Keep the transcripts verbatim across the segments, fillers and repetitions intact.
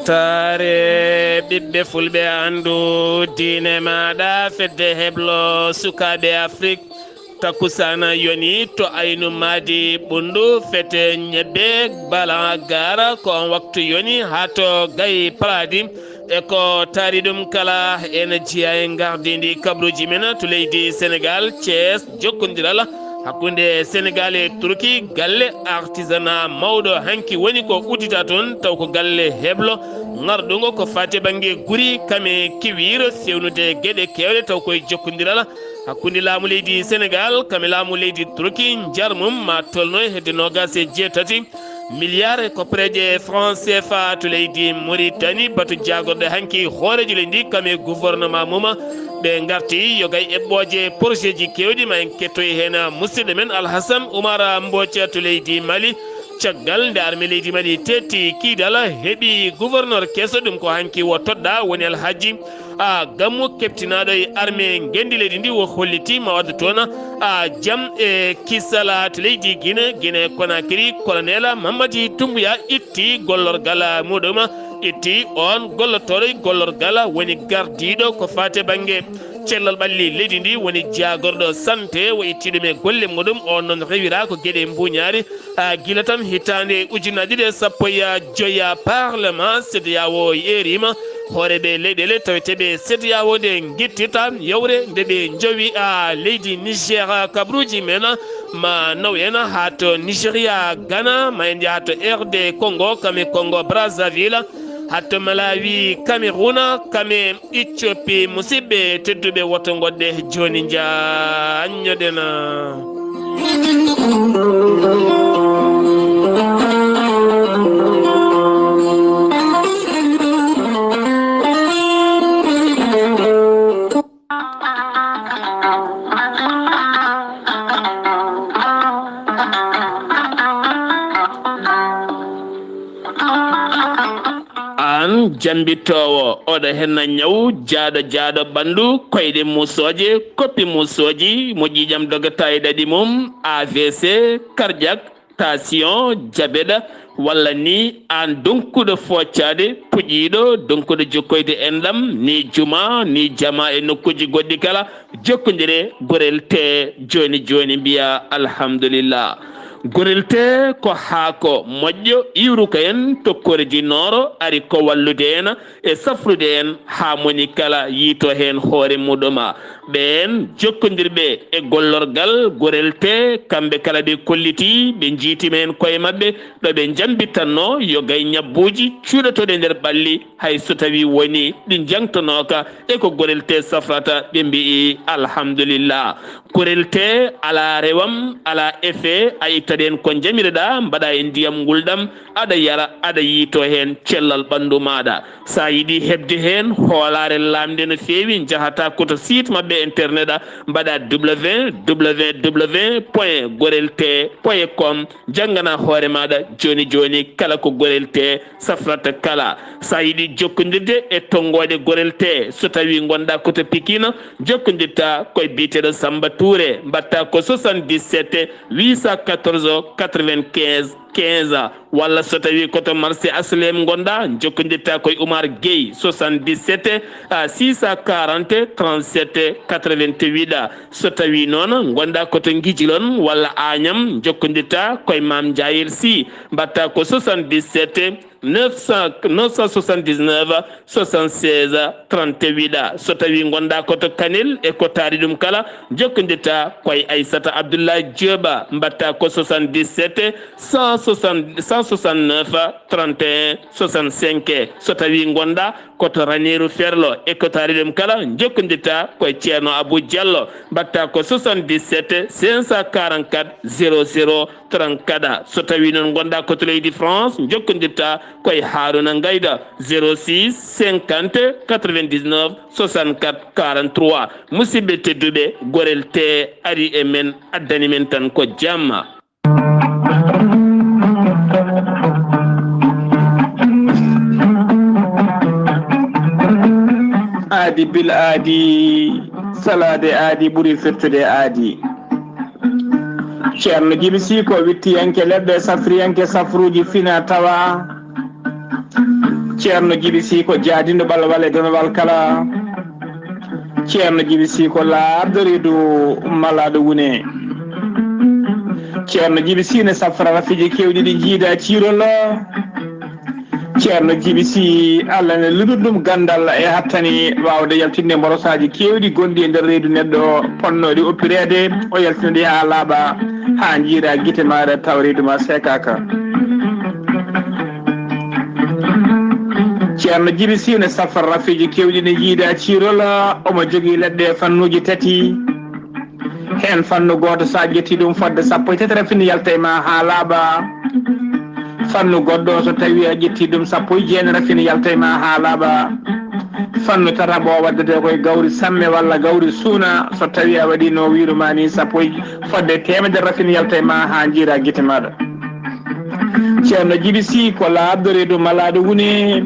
Taare ɓiɓɓe fulɓe, anndu diine maaɗa. Fedde heblo sukaaɓe Afrik, takkusaana yoni to Aynu Maadi Ɓunndu, fete ñebbe bala gaara. Ko on waktu yoni haa to Gayi Paradi. E ko taari ɗum kala, ena jeyaa e ngardiindi kabaruuji men to leydi Senegaal, Thiès, jokkondiral hakkunde Senegaal e Turki. Galle artisanat mawɗo hanki woni ko uddita toon, taw ko galle heblo ŋarɗungo ko faati e bannge guri, kame kiwiir, fewnude geɗe keewɗe, taw koye jokkondiral hakkunde laamu leydi Senegaal kame laamu leydi Turki. Njar mum ma tolno e hedde noogaas e jeetati milliard e koppareeje franc C F A to leydi Mauritanie. Batu jaagorɗe hanki hooreejo leydi ndi kame gouvernement mum, ɓe ngarti yoga e eɓɓooje, projetji keewɗi. Ma en kettoy heen musidɗo men Alhasan Oumar Mbooc to leydi Mali. Caggal nde armée leydi Mali teetti kiidal, heɓi gouverneur keso, ɗum ko hanki o toɗɗa, woni Alhaji a Gammu, keɓtinaaɗo e armée ngenndi leydi ndi, o holliti ma waddu toon a jam e kisal to leydi Guinée, Guinée Conakry. Colonel Mamadi Doumbouya itti gollorgal muɗum, itti on gollotooɗo e gollorgal, woni gardiiɗo ko faati e bannge cellal ɓalli leydi ndi, woni jaagorɗo santé, o itti ɗum e golle muɗum. On noon rewira ko geɗe mbuuñaari, a, gila tan hitaande ujunnaji ɗiɗi e sappo e joya, Parlement CEDEAO yeeriima hooreeɓe leyɗeele taweteeɓe CEDEAO nde ngittirta yawre nde ɓe njowi, a, leydi Niger. Kabaruuji men ma naw en haa to Nigeria, Ghana, ma en njaha to R D Congo, kame Congo Brazzaville, haa to Malawi, Cameroun, kame Éthiopie. Musidɓe tedduɓe, woto ngoɗɗe jooni, njaanñoɗen. Aan jammbitoowo, oɗo henna ñaw jaaɗo jaaɗo ɓanndu, koyɗe muusooje, koppi muusooji, mo ƴiiƴam dogata e ɗaɗi mum, A V C, cardiaque, tension, diabète, walla ni aan donkuɗo fooccaade, puƴiiɗo, donkuɗo jokkoyde enɗam, ni juma, ni jama e nokkuuji goɗɗi kala, jokkondire Gorel Tee jooni jooni, mbiya alhamdulillah. Gorel Tee ko haako moƴƴo iwruka en to kordi nooro, ari ko wallude en e safrude en haa moni kala yiito heen hoore muɗum. Ɓeen jokkondirɓe e gollorgal Gorel Tee, kamɓe kala ɓe kolliti, ɓe njiitima heen koye maɓɓe, ɗo ɓe njambitanno yoga e ñabbuuji cuuɗotooɗi e nder ɓalli, hay so tawii woni ɗi njangtonooka e ko Gorel Tee safrata, ɓe mbiyi alhamdulillah. Gorel Tee alaa rewam, alaa effet, a ittat heen ko njamiroɗaa, mbaɗaa e ndiyam ngulɗam, aɗa yara, aɗa yiito heen cellal ɓanndu maaɗa. So a yiɗi heɓde heen hoolaare laamnde no feewi, njahataa ko to site maɓɓe internet, a mbaɗa W W W point gorel tee point com, njannganaa hoore maaɗa jooni jooni kala ko Gorel Tee safrata kala. So a yiɗi jokkondirde e tonngooɗe Gorel Tee, so tawii ngonɗaa ko to Pikine, jokkondirtaa ko e biyeteeɗo Samba Touré, mbaɗtaa ko soixante-dix-sept huit cent quatorze quatre-vingt-quinze quinze, walla so tawii ko to marché H L M ngonɗaa, jokkondirtaa ko e Oumar Gueye, soixante-dix-sept six cent quarante trente-sept quatre-vingt-huit. So tawii noon ngonɗaa ko to Ngijilon walla Agnam, jokkondirtaa ko e Mame Ndiayel Sy, mbaɗtaa ko soixante-dix-sept neuf cent, neuf cent soixante-dix-neuf soixante-seize trente-huit. So tawii ngonɗaa ko to Kanel e ko taari ɗum kala, jokkondirtaa ko e Aissata Abdoulaye Diop, mbaɗtaa ko soixante-dix-sept cent soixante, cent soixante-neuf trente et un soixante-cinq. So tawii ngonɗaa ko to Raneeru Ferlo e ko taari ɗum kala, jokkondirtaa ko e Ceerno Abou Diallo, mbaɗtaa ko soixante-dix-sept cinq cent quarante-quatre zéro zéro trente-quatre. So tawii noon ngonɗaa ko to leydi France, jokkondirtaa ko e Harouna Ngaïda, zéro six cinquante quatre-vingt-dix-neuf soixante-quatre quarante-trois. Musidɓe tedduɓe, Gorel Tee ari e men, addani men tan ko jamma. Aadi bil aadi, salaade aadi ɓuri firtude aadi. Ceerno Jibi Sii ko wittiyanke leɗɗe, safriyanke safruuji fina tawa. Ceerno Jibi Sii ko jaadindo ɓalwal e donowal kala. Ceerno Jibi Sii ko laaɓdo reedu malaaɗo wune. Ceerno Jibi Sii ne safra rafiiji keewɗi ɗi jiida ciirol. Ceerno Jibi Sii, Allah ne luɗu ɗum ganndal e hattani waawde yaltinde mborosaaji keewɗi gonɗi e nder reedu neɗɗo ponnooɗi oppireede, o yaltina ɗi haa laaɓa, haa njiira gite maaɗa tawa reedu ma seekaaka. Ceerno Jibi Sii ne safra rafiiji keewɗi ne jiida ciirol, omo jogii leɗɗe fannuuji tati. Heen fannu gooto, so a ƴetti ɗum fodde sappo e tati rafini yalta e ma haa laaɓa. Fannu goɗɗo, so tawi a ƴetti ɗum sappo e jeenayi rafini yalta e ma haa laaɓa. Fannu tataɓo o waddete koye gawri samme walla gawri suuna, so tawi a waɗi no wiiru ma ni sappo e fodde teemedere rafini yalta e ma haa njiira gite maaɗa. Ceerno Jibi Sii ko laaɓdo reedu malaaɗo wune.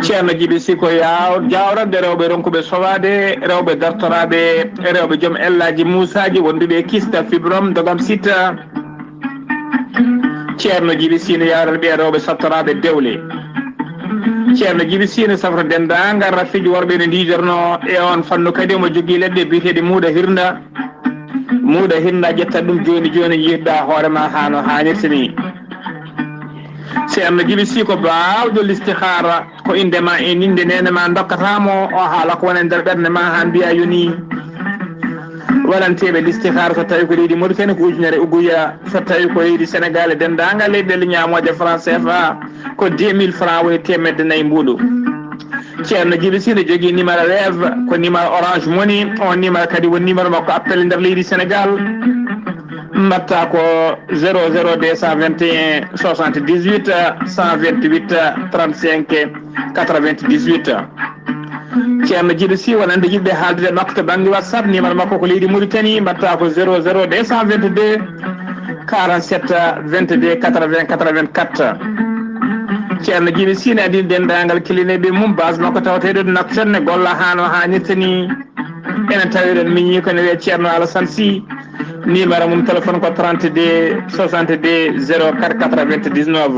Ceerno Jibi Sii ko yaaw-, jawrande rewɓe ronkuɓe sowaade, rewɓe dartoraaɓe, rewɓe joom ellaaji muusaaji wonduɓe e kista, fibrom, dogam sita. Ceerno Jibi Sii ne yawrata ɓiya rewɓe sattoraaɓe dewle. Ceerno Jibi Sii ne safra denndaangal rafiiji worɓe ne ndiidorno e on fannu kadi omo jogii leɗɗe biyeteeɗe muuɗa hirnda. Muuɗa hirnda ƴetta ɗum jooni jooni njiyirɗa hoore ma haa no haanirta ni. Ceerno Jibi Sii ko baawɗo listihaara, ko innde ma e innde neene ma ndokkata mo, o haala ko woni e nder ɓernde ma haa mbiya yoni. Waɗanteeɓe listihaara so tawi ko leydi Mauritanie ko ujunere uguya, so tawi ko leydi Sénégal e denndaangal leyɗeele ñaamooje franc C F A ko deux mille francs woni teemedde nayi mbuuɗu. Ceerno Jibi Sii ne jogii numéro Wave, ko numéro Orange Money, on numéro kadi woni numéro makko appel e nder leydi Sénégal. Mbatta ko zéro zéro deux cent vingt et un soixante-dix-huit cent vingt-huit trente-cinq quatre-vingt-dix-huit. Ceerno Jibi Sii, wonande yiɗɓe haaldude e makko to bannge WhatsApp, numéro makko ko leydi Mauritanie, mbatta ko zéro zéro deux cent vingt-deux quarante-sept vingt-deux quatre-vingts quatre-vingt-quatre. Ceerno Jibi Sii ne addii denndaangal kilineeɓe mum, base makko tawateeɗo Nouakchott ne golla haa no haanirta ni. Ene tawiren miñi ko ne wiyee Ceerno Alassane Sy. Numéro mum téléphone ko trente-deux soixante-deux zéro quatre quatre-vingt-dix-neuf.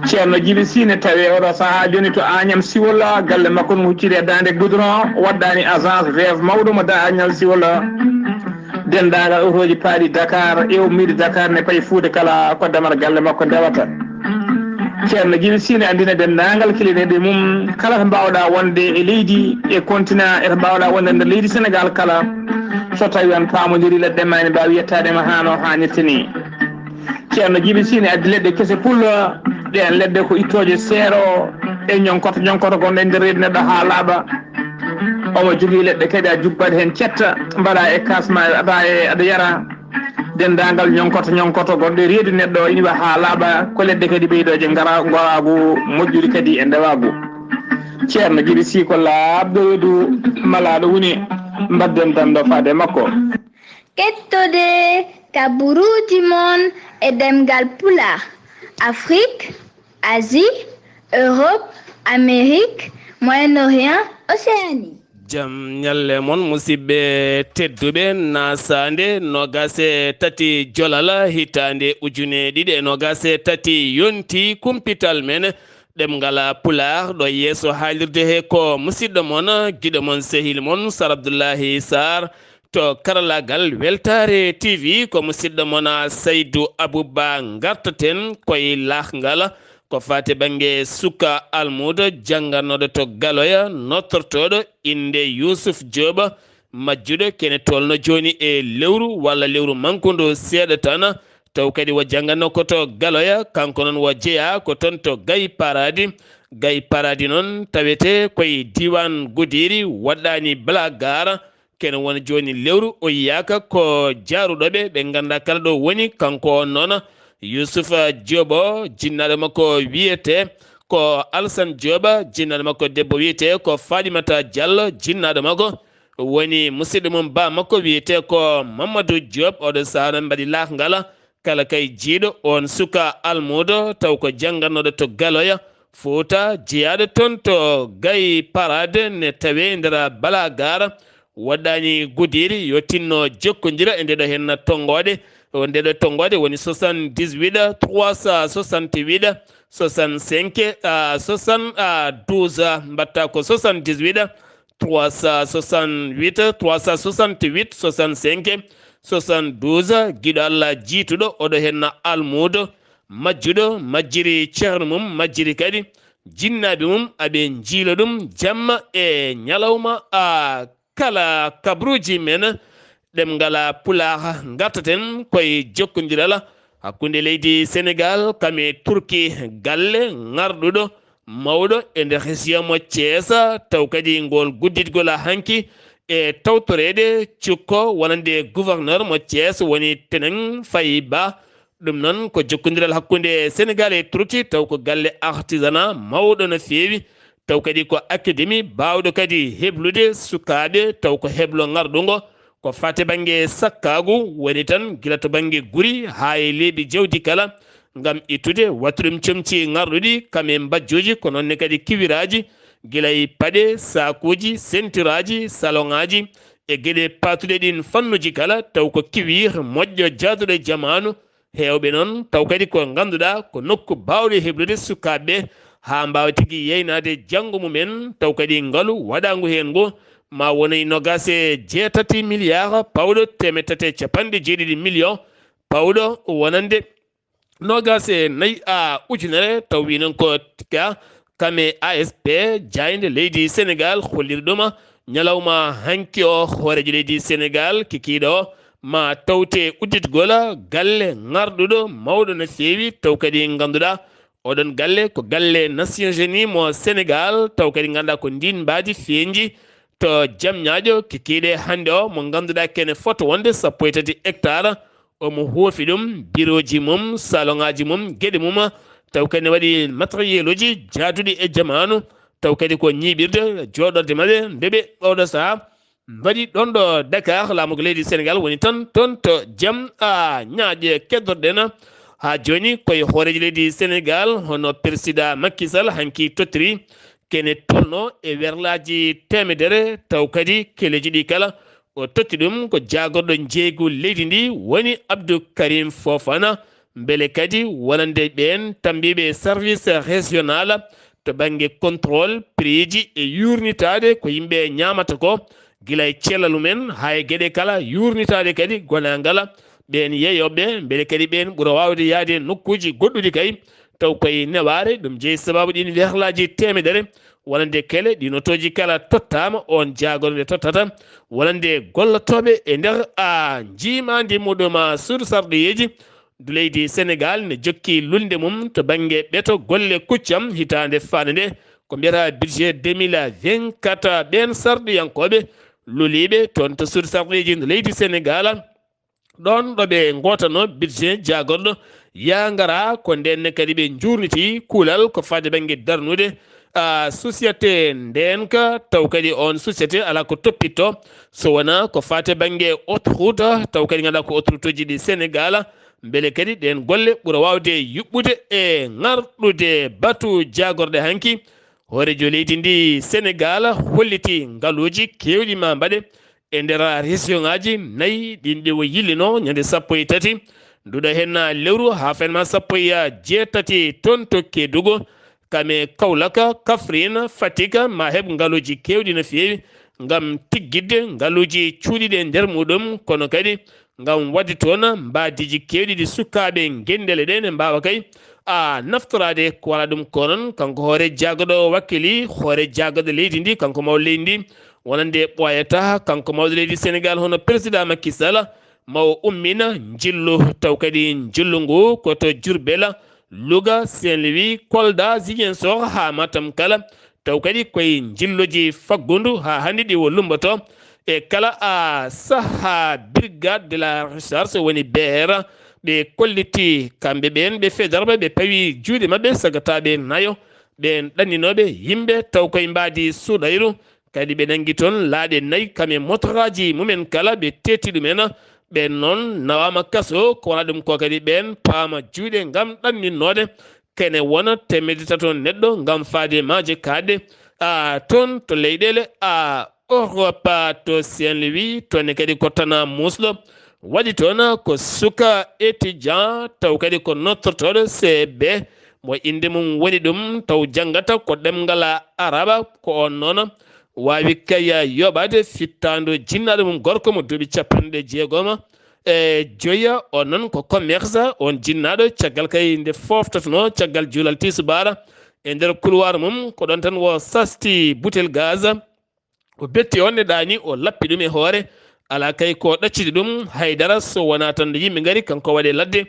Ceerno Jibi Sii ne tawee oɗo sahaa jooni to Agnam Siwol, galle makko no hucciri e daande goudron, waɗɗaani agence Wave mawɗo mo da Agnam Siwol. Denndaangal otooji paaɗi Dakar e ummiiɗi Dakar ne payi Fuuta kala ko damal galle makko ndewata. Ceerno Jibi Sii ne anndina denndaangal kilineeɓe mum kala to mbaawɗa wonde e leydi, e continent, e to mbaawɗa wonde nder leydi Sénégal kala. So tawi on paamondiri leɗɗe ma ene mbaawi yettaade ma haa no haanirta ni. Ceerno Jibi Sii ne addi leɗɗe kese pullo, ɗeen leɗɗe ko ittooje seero e ñonkoto ñonkoto gonɗe e nder reedu neɗɗo haa laaɓa. Omo jogii leɗɗe kadi a jubbat heen cetta, mbaɗa e kaas ma aɗa, e aɗa yara. Denndaangal ñonkoto ñonkoto gonɗe reedu neɗɗo ina iwa haa laaɓa, ko leɗɗe kadi ɓeydooje ngara, ngoraagu, moƴƴude kadi e ndewaagu. Ceerno Jibi Sii ko laaɓɗo reedu malaaɗo wune, mbadden danndo faade makko. Kettode ka buruuji mon e ɗemngal Pulaar, Afrique, Asie, Europe, Amérique, Moyen-Orient, Océanie. Jam ñalle mon, musidɓe tedduɓe, nasaande noogaas e tati Jolal, hitaande ujune ɗiɗi e noogaas e tati, yonti kumpital men ɗemngal Pulaar. Ɗo yeeso haalirde he ko musiɗɗo mon, giɗo mon, sehil mon, Sar Abdullahi Sarr. To karallaagal Weltaare T V, ko musiɗɗo mon Saydu Abuba ngartaten koye laahngal ko faati bannge suka almuudo jannganooɗo to Galoya, nottortooɗo innde Yuusuf Jooba, majjuɗo kene tolno jooni e lewru walla lewru mankundu seeɗa tan, taw kadi wo jannganno ko to Galoya, kanko noon wo jeyaa ko toon to Gayi Paraadi. Gayi Paraadi noon tawetee koye diiwaan Godiiri, waɗɗaani Balagaara, kene woni jooni lewru o yiyaaka ko jaaruɗo ɓe, ɓe nganndaa kala ɗo woni. Kanko on noon, Yuusufa Joobo, jinnaaɗo makko wiyetee ko Alsan Jooba, jinnaaɗo makko debbo wiyetee ko Faɗimata Jallo, jinnaaɗo makko woni musidɗo mum ba makko wiyetee ko Mamadou Diop. Oɗo sahaa noon mbaɗi laahngal, kala kay jiiɗo on suka almuudo taw ko jannganooɗo to Galoya, Fuuta, jeyaaɗo toon to Gayi Paraade, ne tawee nder Balagaara, waɗɗaani Godiiri, yo tinno jokkondira e ndeɗo heen tonngoode. O ndeɗo tonngoode woni soixante-dix-huit trois cent soixante-huit soixante-cinq, ah, soixante-douze, mbaɗta ko soixante-dix-huit, trois cent soixante-huit, trois cent soixante-huit, soixante-cinq, soixante-douze. Giɗo Allah jiituɗo, oɗo henna almuudo, majjuɗo, majjiri ceerno mum, majjiri kadi jinnaaɓe mum, aɓe njiila ɗum jamma e ñalawma, a kala kabruuji men. Ɗemngal Pulaar, ngartaten koye jokkondiral hakkunde leydi Senegaal kam e Turki, galle ŋarɗuɗo mawɗo e nder région mo Thiès, taw kadi ngol gudditgol hanki e tawtoreede cukko wonande gouverneur mo Thiès, woni Tenen Faye Ba. Ɗum noon ko jokkondiral hakkunde Senegaal e Turki, taw ko galle artisanat mawɗo no feewi, taw kadi ko académie baawɗo kadi heblude sukaaɓe, taw ko heblo ŋarɗungo ko fate bannge sakkaagu, woni tan gila to bannge guri haa e leeɓi jawdi kala, ngam ittude wattu ɗum comci ŋarɗuɗi kam e mbajjooji, ko noon ne kadi kiwiraaji, gila e paɗe, saakuuji, sentiraaji, saloŋaaji e geɗe paatuɗe ɗin fannuuji kala, taw ko kiwir moƴƴo jaaduɗo e jamaanu. Heewɓe noon taw kadi ko ngannduɗaa ko nokku baawɗo heblude sukaaɓe ɓe haa mbaawa tigi yeynaade janngo mumen, taw kadi ngalu waɗaangu heen ngu ma wonay noogaas e jeetati miliyaar pawɗo teemeɗɗe tati e capanɗe jeeɗiɗi miliyoŋ pawɗo wonande noogaas e nayi a ujunere, taw wi noon ko ka kame A S P, jaaynde leydi Senegaal, holliri ɗum ñalawma hanki o. Hooreejo leydi Senegaal kikiiɗo o ma tawte udditgol galle ŋarɗuɗo mawɗo no feewi, taw kadi ngannduɗaa oɗon galle ko galle Nations Unies mo Senegaal, taw kadi ngannduɗaa ko ndin mbaadi feenji to Jamñaajo kikiiɗe hannde o, mo ngannduɗaa kene foto wonde sappo e tati hectare. Omo hoofi ɗum, birooji mum, saloŋaaji mum, geɗe mum, taw kadi ne waɗi matériel uji jaaduɗi e jamaanu, taw kadi ko ñiiɓirde jooɗorde maɓɓe nde ɓe oɗo sahaa mbaɗi ɗon ɗo Dakar, laamorgo leydi Senegaal woni tan toon to jam a ñaaƴe keddorɗen. Haa jooni koye hooreejo leydi Senegaal hono Persidaa Macky Sall hanki tottiri kene tolno e werlaaji teemedere, taw kadi keleeji ɗi kala o totti ɗum ko jaagorɗo njeeygu leydi ndi woni Abdou Karim Fofana, mbele kadi wonande ɓeen tambiiɓe service régional to bannge contrôle prix ji e yuurnitaade ko yimɓe ñaamata ko, gila e cellal mumen haa e geɗe kala, yuurnitaade kadi gonaangal ɓeen yeeyooɓe, mbele kadi ɓeen ɓura waawde yahde nokkuuji goɗɗuɗi kay, taw koye newaare. Ɗum jeyi sabaabu ɗiin werlaaji teemedere wonande kele ɗi notooji kala tottaama oon jaagorɗo nde tottata wonande gollotooɓe e nder a njiimaandi muɗum suudu sarɗiyeeji ndu leydi Senegaal ne jokki lulnde mum to bannge ɓeto golle kuccam hitaande faande nde, ko mbiyata budget deux mille vingt-quatre. Ɓeen sarɗiyankooɓe luliiɓe toon to suudu sarɗiyeeji ndu leydi Senegaal, ɗoon ɗo ɓe ngootano budget jaagorɗo yaa ngara, ko ndeen ne kadi ɓe njuurniti kuulal ko faade bannge darnude a société ndeenka, taw kadi oon société alaa ko toppitto so wonaa ko faate bannge autoroute, taw kadi ngannduɗaa ko autoroute uji ɗi Senegaal, mbele kadi ɗeen golle ɓura waawde yuɓɓude e ŋarɗude batu jaagorɗe hanki. Hooreejo leydi ndi Senegaal holliti ngaluuji keewɗi ma mbaɗe e nder région ŋaaji nayi ɗin ɗi o yillino ñande sappo e tati nduɗo henna lewru haa fenma sappo e jeetati toon to Kedugu, kame Kaolack, Kaffrine, Fatick ma heɓ ngaluuji keewɗi no feewi ngam tiggitde ngaluuji cuuɗiiɗi e nder muɗum, kono kadi ngam waɗde toon mbaadiiji keewɗi ɗi sukaaɓe ngenndele ɗe ne mbaawa kay a naftoraade ko wala ɗum. Ko noon kanko hoore jaagorɗo wakkili hoore jaagorɗo leydi ndi, kanko mawɗo leydi ndi wonande ɓooyata, kanko mawɗo leydi Senegaal hono Persidaa Macky Sall ma o ummina njillu, taw kadi njillu ngu ko to Diourbel, Louga, Saint-Louis, Kolda, Ziguinchor haa Matam kala, taw kadi koye njilluji faggundu haa hannde ɗi o lumboto. E kala a saha brigade de la recherche woni B R, ɓe kolliti kamɓe ɓeen ɓe fedarɓe ɓe pawi juuɗe maɓɓe sagataɓe nayo, ɓeen ɗanninooɓe yimɓe taw koye mbaadi suuɗayru, kadi ɓe nanngi toon laaɗe nayi kame motoraaji mumen kala ɓe teeti ɗumen. Ɓeen noon nawaama kaso, ko wona ɗum ko kadi ɓeen paama juuɗe ngam ɗanninnoode kene wona teemedde tato neɗɗo ngam faade maaje kaaɗɗe a toon to leyɗeele a Europe to Saint-Louis, toon ne kadi ko Tana Muusɗo waɗi toon ko suka étudiant taw kadi ko nottortooɗo C B mo innde mum woni ɗum taw janngata ko ɗemngal Araba, ko oon noon waawi kay yoɓaade fittaandu jinnaaɗo mum gorko mo duuɓi capanɗe jeegoma e joya. Oon noon ko commerce, oon jinnaaɗo caggal kay nde fooftotonoo caggal juulal tisubaara e nder couloir mum, ko ɗoon tan o sasti butel gaz. O betti oon ne ɗaani, o lappi ɗum e hoore. Alaa kay ko ɗacciti ɗum, haydara so wonaa tan nde yimɓe ngari, kanko waɗi ladde.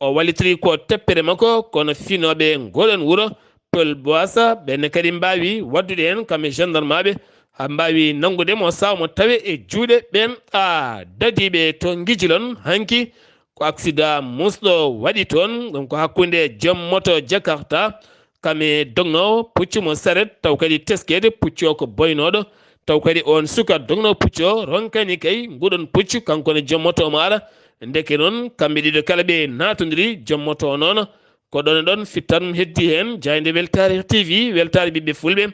O wallitiri ko teppere makko, kono finooɓe ngoɗon wuro, Paul Boissa, ɓenne kadi mbaawi waɗdude heen, kam e gendarmaaɓe, haa mbaawi nanngude mo, saw mo tawe e juuɗe ɓeen, a, dadiiɓe to Ngijilon. Hanki ko aksidaa musɗo waɗi toon, ɗum ko hakkunde joom moto Jakarta, kam e dognoowo puccu mo saret, taw kadi teskeede puccu o ko boynooɗo, taw kadi oon suka dognoowo puccu o ronkani kay nguɗon puccu, kanko ne joom moto o maara. Ndeke noon, kamɓe ɗiɗo kala ɓe naatondiri, joom moto o noon, ko ɗoon e ɗoon fittan heddi heen. Jaaynde Weltaare T V, weltaare ɓiɓɓe fulɓe,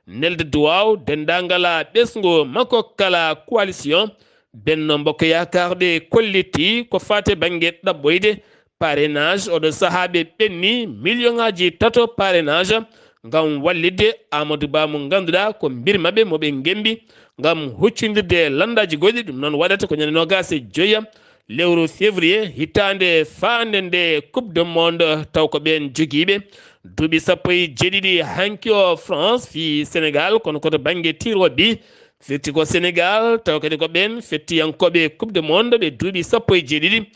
nelde duwaaw denndaangal ɓesngu makko kala coalition Benno Mbokk Yaakaar ɓe kolliti ko faati bannge ɗaɓɓoyde parrainage. Oɗo sahaa ɓe ɓenni million ngaaji tato parrainage ngam wallitde Amadou Ba mo ngannduɗaa ko mbir maɓɓe mo ɓe ngembi ngam huccindirde lanndaaji goɗɗi. Ɗum noon waɗata ko ñande noogaas e joya lewru février hitaande faande nde Coupe du Monde, taw ko ɓeen jogiiɓe duuɓi sappo e jeeɗiɗi hanki o France fii Sénégal, kono ko to bannge tir o bi firti ko Sénégal, taw kadi ko ɓeen fettiyankooɓe Coupe du Monde ɓe duuɓi sappo e jeeɗiɗi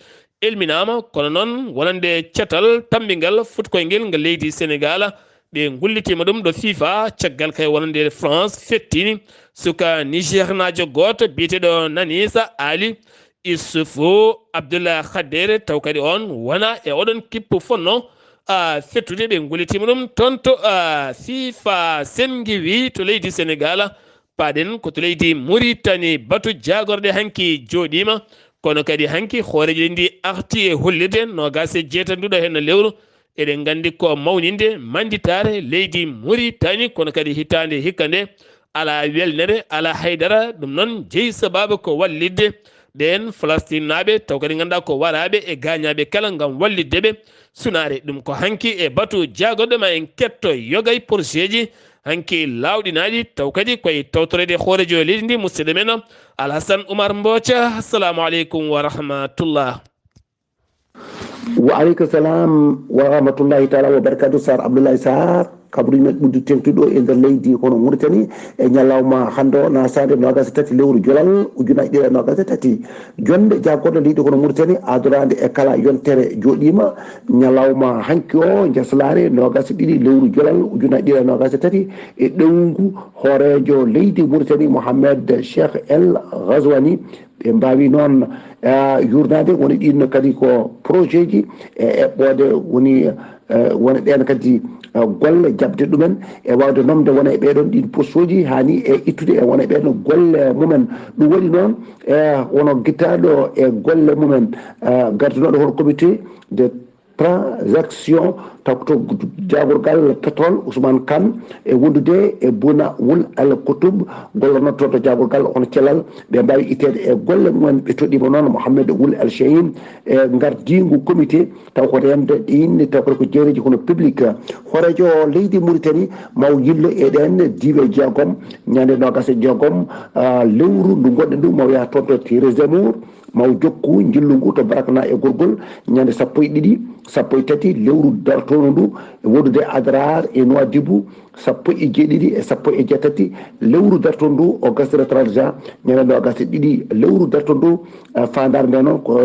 elminaama, kono noon wonande catal tammbingal fuɗkoyngel ngal leydi Sénégal, ɓe ngullitiima ɗum ɗo fifa, caggal kay wonande France fettini suka Nigernaajo gooto biyeteeɗo Nanisa Ali Issoufou Abdoulaye Khader, taw kadi oon wona e oɗon kippu fonno, a, fettude, ɓe ngullitiima ɗum toon to, a, fifa Sengiwi to leydi Sénégal. Paaɗen ko to leydi Mauritanie, batu jaagorɗe hanki jooɗiima, kono kadi hanki hooreejo leydi ndi arti e hollirde noogaas e jeetati nduɗo heen lewru. Eɗen nganndi ko mawninde mannditaare leydi Mauritanie, kono kadi hitaande hikka nde alaa welnere, alaa haydara. Ɗum noon jeyi sabaabu ko wallitde ɓeen Falastinnaaɓe, taw kadi ngannduɗaa ko waraaɓe e gaañaaɓe kala ngam wallitde ɓe sunaare. Ɗum ko hanki e batu jaagorɗe ma en ketto yogay porseeji hanki laawɗinaaɗi, taw kadi koye tawtoreede hooreejo leydi ndi, musidɗo men Alhasan Umar Mbooca. Assalamu aleykum wa rahmatullah. Wa aleykum salam wa rahmatullahi taala wa barakatuh. Sar Abdoulaye Sarr, kabaruji men ɓurdi teŋtude e nder leydi kono Mauritanie, e ñalawma hannde o, nasaande noogaas e tati lewru jolal ujunaaji ɗiɗi e noogaas e tati. Jonnde jaagorɗe leydi kono Mauritanie, adoraande e kala yontere, jooɗiima ñalawma hanki o, njaslaare noogaas e ɗiɗi lewru jolal ujunaaji ɗiɗi e noogaas e tati, e ɗewngu hooreejo leydi Mauritanie Mohamed Cheikh El Ghazouani. Ɓe mbaawi noon, eh, yuurnaade woni ɗiin kadi ko projet ji e eɓɓoode woni, eh, woni ɗeen kadi, eh, golle jaɓde ɗumen e waawde nomde wona e ɓeeɗoon ɗiin poste uji haani e ittude e wona e ɓeeɗoon golle mumen. Ɗum waɗi noon, eh, wono gittaaɗo e golle mumen, eh, gardinooɗo hono comité de transaction, taw ko to jaagorgal pétrole Ousmane Kane e wondude e Bouna Wul Al Koutoub, gollornotooɗo jaagorgal hono cellal, ɓe mbaawi itteede e golle mumen. Ɓe toɗɗiima noon Mohamed Wul El Chein e ngardiingu comité, taw ko reende ɗiin, taw ko jeereji kono public. Hooreejo leydi Mauritanie maw yillo e ɗeen diiwe jeegom, ñande noogaas e jeegom, ah, lewru ndu ngonɗen ndu, maw yaha toon to Tiere Zemmour, maw jokku njillu ngu to Barakna e Gorgol, ñande sappo e ɗiɗi, sappo e tati lewru dartoondu ndu, e wondude Adrar e Nouadhibou, sappo e jeeɗiɗi e sappo e jeetati lewru dartoondu ndu, o gasira trente juin, ñande noogaas e ɗiɗi lewru dartoondu ndu, eh, faandaare nde noon ko,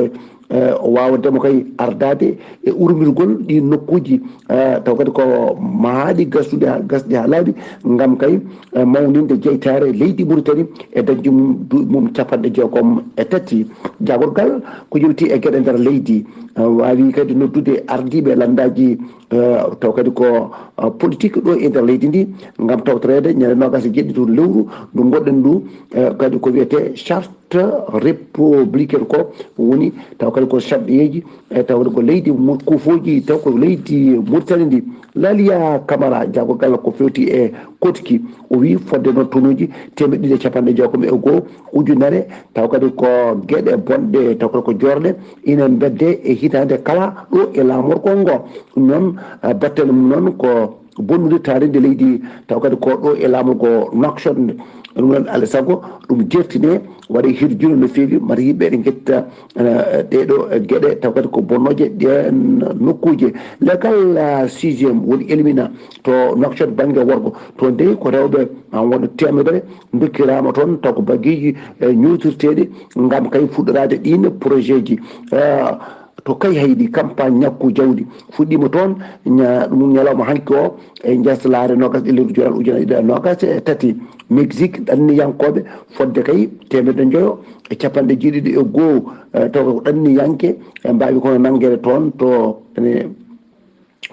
eh, o waawdemo kay ardaade e urmirgol ɗi nokkuuji, eh, taw kadi ko mahaaɗi gasduɗi ha-, gasɗi haa laaɓi, ngam kay, eh, mawninde jeytaare leydi Mauritanie e dañde mum duuɓi mum capanɗe jeegom e tati. Jaagorgal ko yowti e geɗe nder leydi, eh, waawi kadi noddude ardiiɓe lanndaaji, eh, taw kadi ko, eh, politique ɗo e nder leydi ndi, ngam tawtoreede ñande noogaas e jeeɗiɗi lewru ndu ngonɗen ndu, eh, kadi ko wiyetee charte républicaine ko woni taw kadi ko sarɗiyeeji, e taw ko leydi Mur-, kuufooji, taw ko leydi Mauritanie ndi. Laliya Camara, jaagorgal ko fewti e koɗki, o wii fodde noon tonuuji teemeɗɗe ɗiɗi e capanɗe jeegom e goo ujunere, taw kadi ko geɗe bonɗe, taw kadi ko joorɗe ina mbedde e hitaande kala ɗo e laamorgol ngo. Ɗum noon, Ah, battane mum noon ko bonnude taarinde leydi, taw kadi ko ɗo e laamu ko Nouakchott nde. Ɗum noon, alaa e sago ɗum jertine, waɗa hirjino no feewi, mata yimɓe ɓe ngetta, eh, ɗeɗo geɗe, taw kadi ko bonnooje ɗeen nokkuuje. Lekkal, ah, sixième woni Elmina to Nouakchott bannge worgo. Toon dey ko rewɓe, ah, wonde teemedere ndokkiraama toon, taw ko baggeeji, eh, ñootirteeɗi ngam kay fuɗɗoraade ɗiin projet ji. Ah, to Kayhayɗi, campagne ñakku jawdi fuɗɗiima toon, ña-, ɗum ñalawma hanki o, e njaslaare noogaas e lewru joyral ujunere ɗiɗi e noogaas e tati. Mexique, ɗanniyankooɓe fodde kay teemedde njoyo e capanɗe jeeɗiɗi e goo, eh, taw ko ɗanniyanke, e mbaawi kono nanngere toon to, ene,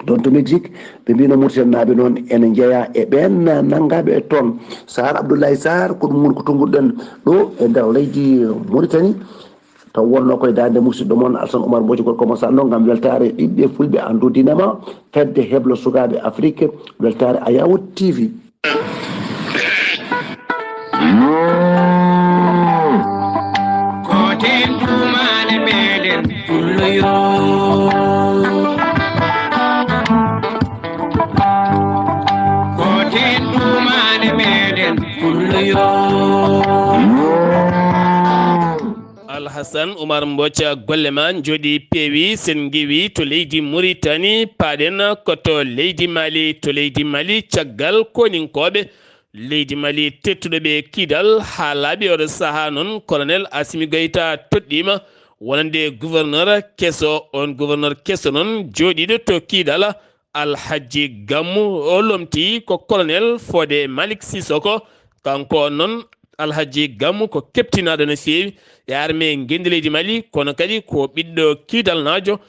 toon to Mexique. Ɓe mbino Mauritanie naaɓe noon ene njeeya e ɓeen nanngaaɓe e toon. Saar Abdoulaye Sarr, ko ɗum woni ko tonnguɗen ɗo e nder leydi Mauritanie. Taw wonno koye daande musidɗo mon Alsan Oumar Mboji, gorko mo Sanno, ngam weltaare ɓiɓɓe fulɓe, anndu diine ma, fedde heblo sukaaɓe Afrique, weltaare Ayawo T V. Ko ten duumaade meɗen pullo yo. Ko ten duumaade meɗen pullo yo. Alhasan Umar Mboca, golle ma njooɗi peewi, sen ngewi to leydi Muritani, paaɗen ko to leydi Mali. To leydi Mali, caggal koninkooɓe leydi Mali tettuɗo ɓe kiidal haa laaɓi oɗo sahaa noon, Colonel Assimi Goïta toɗɗiima wonande gouverneur keso. On gouverneur keso noon jooɗiiɗo to kiidal, Alhaji Gammu, o lomti ko Colonel Fode Malik Sissoko. Kanko on noon, Alhaji Gammu, ko keptinaaɗo no feewi e armée ngenndi leydi Mali, kono kadi ko ɓiɗɗo kiidalnaajo,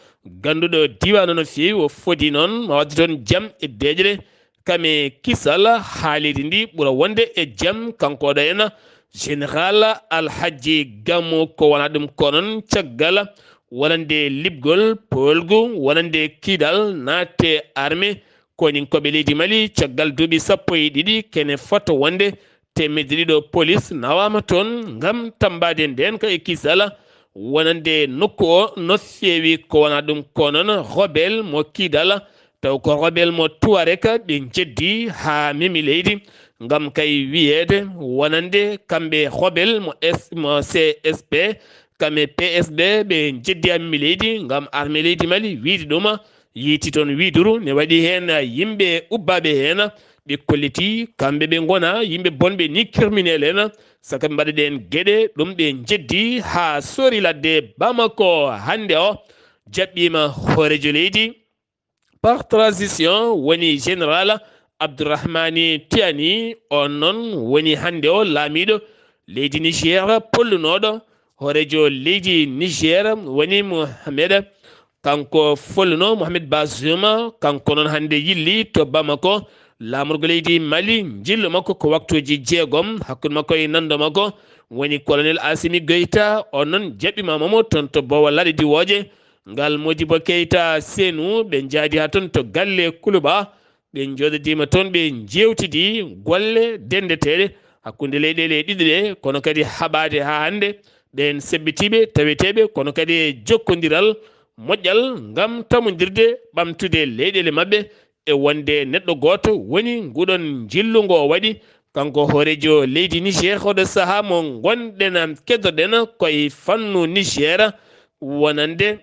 gannduɗo diiwaan o no feewi. O fodi noon ma wadde toon jam e deeƴre, kam e kisal, haa leydi ndi ɓura wonde e jam. Kanko ɗo en, Général Alhaji Gammu, ko wona ɗum ko noon caggal wonande liɓgol, poolgu, wonande kiidal, naatte armée koninkooɓe leydi Mali, caggal duuɓi sappo e ɗiɗi, kene fota wonde teemedde ɗiɗo police nawaama toon ngam tammbaade ndeen ka e kisal wonande nokku o no feewi. Ko wona ɗum ko noon rebelle mo kiidal, taw ko rebelle mo Touareg, ɓe njeddi haa memi leydi ngam kay wiyeede wonande kamɓe rebelle mo S-, mo C S P, kamɓe P S B, ɓe njeddi haa memi leydi ngam armée leydi Mali wiyde ɗum, yiiti toon wiiduru ne waɗi heen yimɓe ubbaaɓe heen, ɓe kolliti kamɓe ɓe ngona yimɓe bonɓe ni, criminel en, saka ɓe mbaɗa ɗeen geɗe, ɗum ɓe njeddi haa sori ladde Bamako. Hannde o jaɓɓiima hooreejo leydi par transition, woni Général Abdourahmane Tiani, on noon woni hannde o laamiiɗo leydi Niger pollunooɗo hooreejo leydi Niger, woni Mohamed, kanko folluno Mohamed Bazoum, kanko noon hannde yilli to Bamako laamorgo leydi Mali. Njillu makko ko waktuuji jeegom hakkunde makko e nanndo makko woni Colonel Assimi Goïta. On noon jaɓɓiima mo toon to Boowa Laaɗe Diwooje. Ngal Modibo Keita Senu, ɓe njaadi haa toon to galle Kuluba. Ɓe njooɗodiima toon, ɓe njeewtidi golle denndeteeɗe hakkunde leyɗeele ɗiɗi ɗe, kono kadi haɓaade haa hannde ɓeen seɓɓitiiɓe taweteeɓe, kono kadi e jokkondiral moƴƴal ngam tamondirde ɓamtude leyɗeele maɓɓe e wonde neɗɗo gooto woni nguɗon njillu ngo o waɗi. Kanko hooreejo leydi Niger, oɗo sahaa mo ngonɗen, keddorɗen ko e fannu Niger, wonande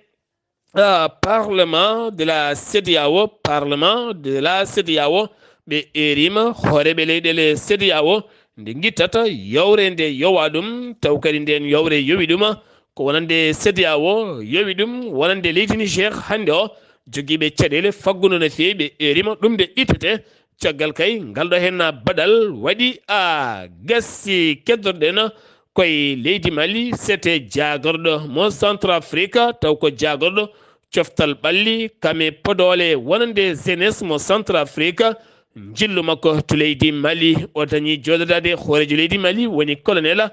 ah, Parlement de la CEDEAO, Parlement de la CEDEAO, ɓe eeriima hooreeɓe leyɗeele CEDEAO nde ngittata yowre nde yowa ɗum, taw kadi ndeen yowre yowi ɗum ko wonande CEDEAO, yowi ɗum wonande leydi Niger hannde o, jogiiɓe caɗeele faggudu no feewi, ɓe eeriima ɗum nde ittete. Caggal kay, ngal ɗo heen baɗal waɗi a gasi keddorɗen koye leydi Mali, sete jaagorɗo mo Centrafrique, taw ko jaagorɗo coftal ɓalli, kame podoole wonande jeunesse mo Centrafrique, njillu makko to leydi Mali. O dañi jooɗodaade hooreejo leydi Mali, woni colonel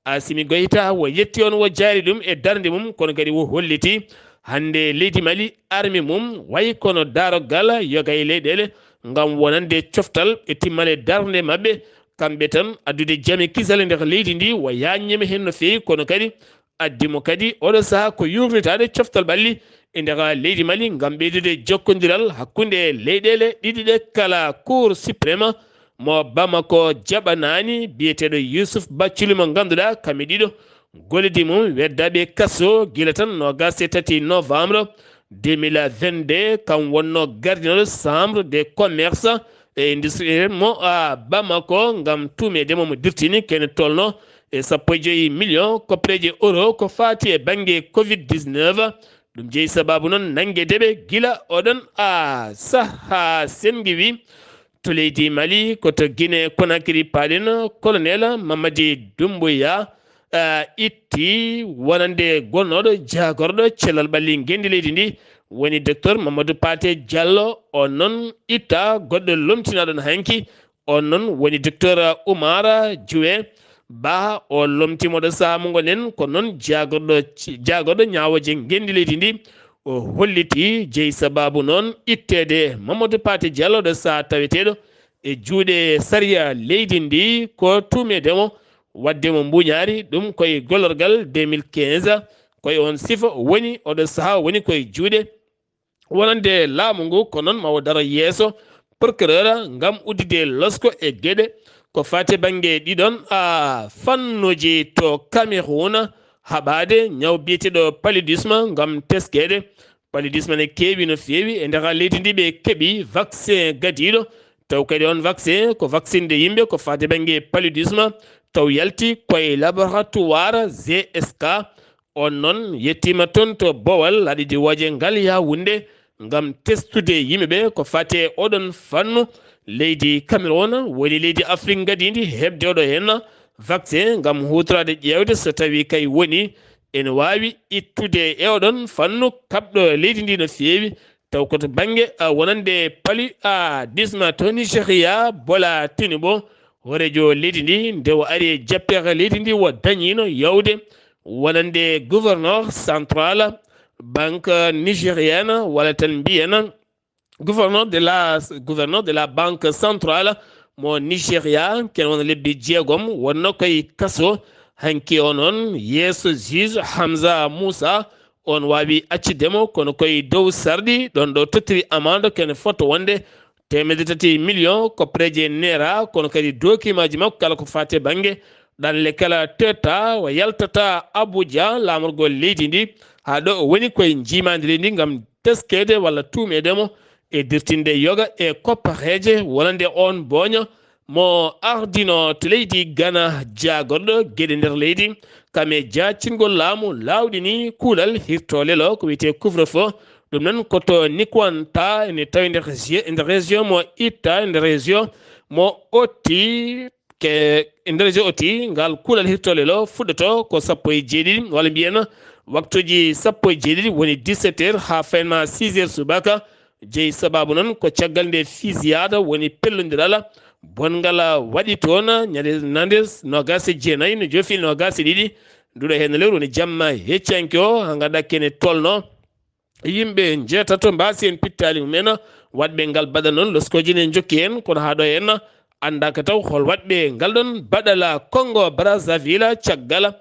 Assimi Goïta, wo yetti on, wo jaari ɗum e darnde mum, kono kadi wo holliti hannde leydi Mali, armée mum, wayi kono daroggal yoga e leyɗeele ngam wonande coftal e timmale darnde maɓɓe. Kamɓe tan addude jam e kisal e nder leydi ndi, wo yaaññeme heen no feewi, kono kadi Addi mo kadi oɗo saha ko yurnitaade coftal ɓalli e nder leydi Mali ngam ɓeydude jokkondiral hakkunde leyɗeele ɗiɗi ɗe kala. Cour suprême mo Bamako jaɓanaani biyeteeɗo Youssouf Bathily mo ngannduɗaa kami ɗiɗo gollidi mum weddaɓe kaso gila tan noogas e tati novembre deux mille vingt-deux, kam wonno gardinoɗo chambre de commerce e industrie mo a Bamako ngam tuumeede mo mo dirtini kene tolno e sappo e joyi million koppereje euro ko faati e bannge covid dix-neuf. Ɗum jeyi sababu noon nanngeede ɓe gila oɗon a saha sengi wi to leydi Mali ko to Guinée Conakry paaɗen. Colonel Mamadi Doumbouya, ah, itti wonande gonnooɗo jaagorɗo cellal ɓalli ngenndi leydi ndi woni docteur Mamadou Pathé Diallo. On noon itta goɗɗo lomtinaaɗo no hanki. On noon woni docteur Oumar Djoue Ba. O lomtiima ɗo sahaa mo ngonɗen ko noon jaagorɗo, jaagorɗo ñaawooje ngenndi leydi ndi. O holliti jeyi sababu noon itteede Mamadou Pathé Diallo ɗo sahaa taweteeɗo e juuɗe sariya leydi ndi ko tuumeede mo waɗde mo mbuñaari ɗum koye gollorgal deux mille quinze. Koye on sifa woni oɗo sahaa woni koye juuɗe wonande laamu ngu ko noon ma o daro yeeso procureur ngam uddide losko e geɗe ko faati bannge ɗiɗon a fannuji to Cameroun haɓaade ñaw biyeteeɗo paludisme ngam teskeede. Paludisme ne keewi no feewi e nder leydi ndi ɓe keɓi vaccin gadiiɗo taw kadi on vaccin ko vaccinde yimɓe ko faati bannge paludisme taw yalti koye laboratoire G S K. On noon yettiima toon to Bowal aɗa yiɗi wooje ngal Yaawunde ngam testude yimɓe ɓe ko faati e oɗon fannu. Leydi Cameroun woni leydi Afrik ngadiindi heɓde oɗo heen vaccin ngam huutoraade ƴeewde so tawii kay woni ene waawi ittude e oɗon fannu kaɓɗo leydi ndi no feewi. Taw ko to bannge, a, wonande paludisme to Nigeria, Bola Tinubu, hooreejo leydi ndi, nde o ari e jappeere leydi ndi, o dañiino yawde wonande gouverneur central banque nigérienne, walla tan mbiyen gouverneur de la, gouverneur de la banque centrale mo Nigeria, ken wona lebbi jeegom, wonno koye kaso. Hanki o noon yeeso juge Hamza Moussa, on waawi accude mo, kono koye dow sarɗi, ɗon ɗo tottiri amande kene fota wonde teemedde tati million koppereje naira, kono kadi document ji makko kala ko faati e bannge ɗanle kala tetta o yaltata Abuja, laamorgol leydi ndi, haa ɗo o woni koye njiimaandi leydi ndi ngam teskeede walla tuumeede mo e dirtinde yoga e koppareeje wonande on booño mo ardino to leydi Ghana, jaagorɗo geɗe nder leydi, kam e jaacingol laamu laawɗini kuulal hirto lelo ko wiyetee couvre-feu. Ɗum noon ko to Nikwanta ene tawi nder régio-, nder région mo Itta, nder région mo Oti, ke, e nder région Oti, ngal kuulal hirto lelo fuɗɗoto ko sappo e jeeɗiɗi, walla mbiyen waktuuji sappo e jeeɗiɗi, woni dix-sept heures haa faynma six heures subaka. Jeyi sababu noon ko caggal nde fusillade woni pellondiral bonngal waɗi toon ñande nande noogaas e jeenayi no joofi noogaas e ɗiɗi nduɗo heen lewru woni jamma heccanke o, haa ngannduɗaa kene tolno yimɓe njeetato mbaasi heen pittaali mumen. Waɗɓe ngal baɗa noon loskooji ne njokki heen, kono haa ɗo heen anndaaka taw hol waɗɓe ngal ɗoon baɗala Congo Brazzaville caggal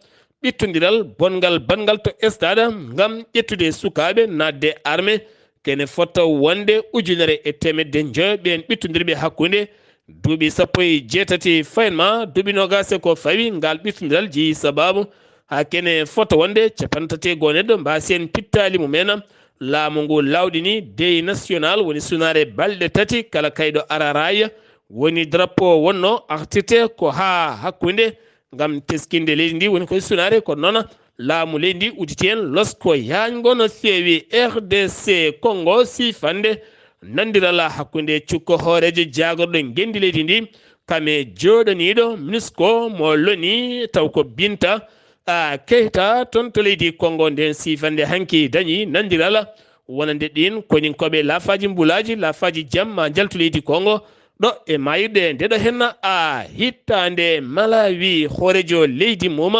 ɓittondiral bonngal baɗngal to stade ngam ƴettude sukaaɓe naatde armée. Kene fota wonde ujunere e teemedde njoyo ɓeen ɓittondirɓe hakkunde duuɓi sappo e jeetati faynma duuɓi noogaas e ko fawi. Ngal ɓittondiral jeyi sababu haa kene fota wonde cappanɗe tati e goo neɗɗo mbaasi heen pittaali mumen. Laamu ngu laawɗini deuil national woni sunaare balɗe tati kala kayɗo araraaya woni drapeau wonno artirte ko haa hakkunde ngam teskinde leydi ndi woni koye sunaare, kono noon laamu leydi ndi udditi heen losko yaajngo no feewi. R D C Congo siifande nandiral hakkunde cukko hooreejo jaagorɗo ngenndi leydi ndi kam e jooɗaniiɗo MINUSCO mo loni taw ko Binta, a, Keita toon to leydi Congo. Nden siifande hanki dañi nandiral wonande ɗiin koninkooɓe laafaaji mbulaaji, laafaaji jam ma njaltu leydi Congo ɗo e maayirɗe nde ɗo henna a hittaande Malawi hooreejo leydi mum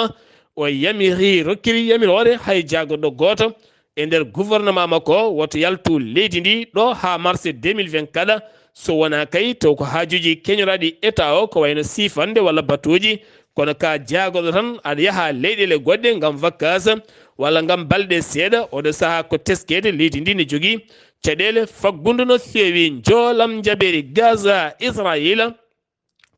o yamiri rokkiri yamiroore hay jaagorɗo gooto e nder gouvernement makko woto yaltu leydi ndi ɗo haa mars deux mille vingt-quatre, so wonaa kay taw ko haajuuji keñoraaɗi état o ko wayno siifande walla batuuji Kono ka jaagorɗo tan, aɗa yaha leyɗeele goɗɗe ngam vacances walla ngam balɗe seeɗa. Oɗo sahaa ko teskeede, leydi ndi ne jogii caɗeele faggudu no feewi. Njoolam njaɓeeri Gaza, Israayiila,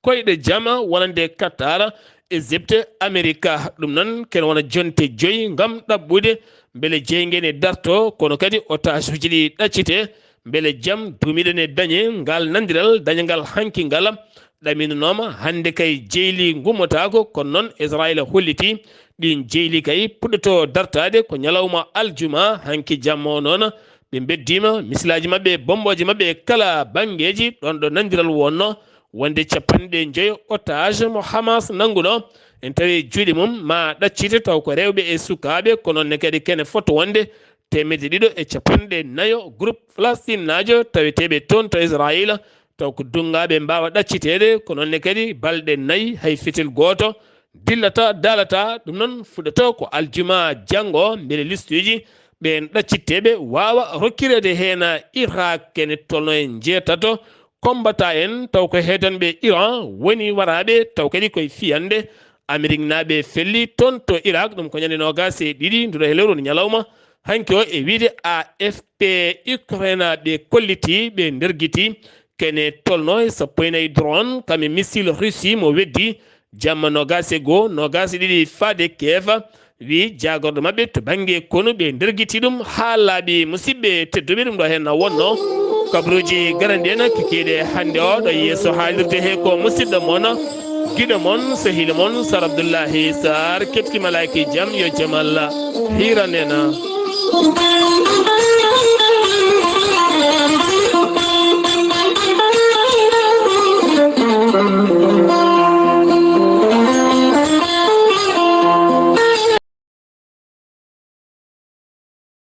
koyɗe jama wonande Qatar, Égypte, Amerika. Ɗum noon kene wona jonte joyi ngam ɗaɓɓude mbele jeyge ne darto, kono kadi otaasuuji ɗi ɗaccite, mbele jam duumiiɗo ne dañe. Ngal nandiral dañangal hanki ngal ɗaminanooma, hannde kay jeyli ngummotaako, kono noon Israayiila holliti ɗin jeyli kay puɗɗoto dartaade ko ñalawma aljuma hanki jamma o. Noon ɓe mbeddiima misilaaji maɓɓe, bommbooje maɓɓe e kala banngeeji, ɗoon ɗo nandiral wonno wonde capanɗe njoyo otage mo Hamas nannguno en tawi juuɗe mum ma ɗaccite, taw ko rewɓe e sukaaɓe, ko noon ne kadi kene foto wonde teemedde ɗiɗo e capanɗe nayo groupe palestinnaajo taweteeɓe toon to Israayiila, taw ko duŋŋaaɓe mbaawa ɗacciteede, ko noon ne kadi balɗe nayi hay fitil gooto dillata, daalata. Ɗum noon fuɗɗoto ko aljuma janngo, mbele listuuji ɓeen ɗaccitteeɓe waawa rokkireede heen Irak, kene tolno e njeetato kombata en, taw ko heedanɓe Iran woni waraaɓe, taw kadi koye fiyannde Ameriknaaɓe felli toon to Irak. Ɗum ko ñande noogaas e ɗiɗi nduɗo he lewru ñalawma hanki o, e wiyde A F P. Ukrainaaɓe kolliti ɓe ndergiti kene tolno e sappo e nayi drone kam e missile Russie mo weddi jamma noogaas e goo, noogaas e ɗiɗi faade Kiev. Wi jaagorɗo maɓɓe to bannge konu ɓe ndergiti ɗum haa laaɓi. Musidɓe tedduɓe, ɗum ɗo heen na wonno kabruuji garande en kikiiɗe hannde o ɗo yeeso haalirde he ko musidɗo mon, giɗo mon, sehil mon Sar Abdullahi Sar. Keɓti malaaki jam, yo jam Allah hiiran en.